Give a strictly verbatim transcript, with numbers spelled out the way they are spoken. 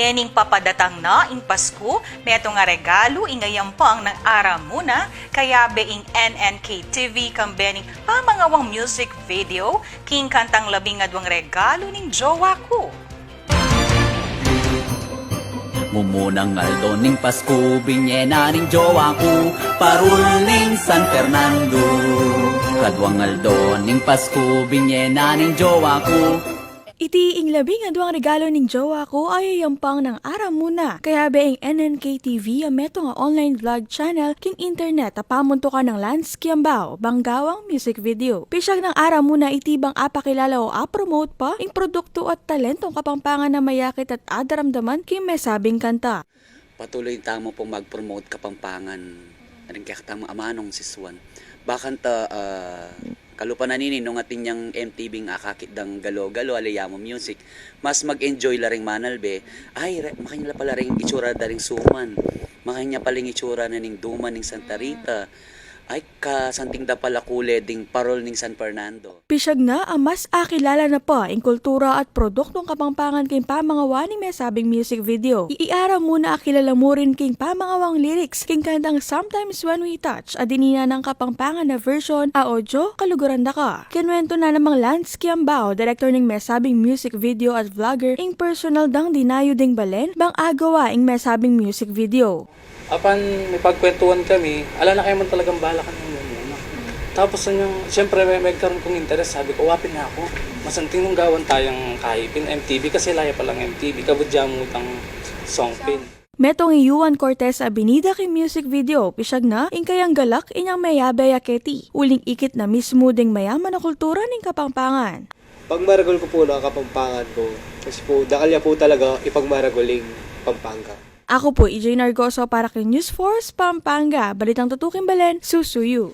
Ening papadatang na ing Pasku, metung a regalu ing ayampang nang Ara Muna, kayabe ing N N K T V kambe ning pamangawang music video king kantang Labing Adwang Regalu ning Jowa Ku. Mumunang aldo ning Pasku, binye na ning jowa ku, parul ning San Fernando. Kadwang aldo ning Pasku, binye na ning jowa ku. Iti ing Labing Adwang Regalu ning Jowa Ku, ayayampang nang Ara Muna, kayabe ing N N K T V a metung a online vlog channel king internet a pamuntukan nang Lance Kiambao, bang gawang music video. Pisyag nang Ara Muna iti bang apakilala o apromote pa ing produktu at talentong Kapampangan a mayakit at adaramdaman king mesabing kanta. Patuloy tamu pong mag-promote Kapampangan ring kekatang amanung sisuan. Bakanta, ah, kalupa na nini nung atin yang M T V ing akakit dang galo-galo, ala ya mu music. Mas mag-enjoy la ring manalbe. Ay, re, makanyan la pala ring itsura da ring suman. Makanyan pala ing itsura na ning duma ning Santa Rita. Ay, kasanting da pala kule ding parol ning San Fernando. Pisyag na a mas akilala na pa ing kultura at produktong Kapampangan king pamangawa ning mesabing music video. I Ara Muna akilala mu rin king pamangawang lyrics king kantang Sometimes When We Touch a dininan nang Kapampangan a version a audio, Kaluguran Da Ka. Kinuwentu na namang Lance Kiambao, direktor ning mesabing music video at vlogger, ing personal dang dinayu ding balen bang agawa ing mesabing music video. Apan mipagkwentuhan kami, ala na kami man talagang bala kami mumuna. Tapos anyang, siyempre, me, megkaroon kung interes, sabi ku, "Wapin na ku. Masanting nung gawan tayang kahipin, M T V, kasi ala ya palang M T V, kabud ya mu itang songpin." Metung i Juan Cortez a binida king music video, pisyag na ing kayang galak inyang meyabe ya keti, uling ikit na mismu ding mayaman a kultura ning Kapampangan. Pagmaragul ku pu na Kapampangan ku, kasi pu, dakal ya pu talaga ipagmaragul ing Pampanga. Aku pu i Jane Argoso para king News Force Pampanga, balitang tutuking balen, susuyu.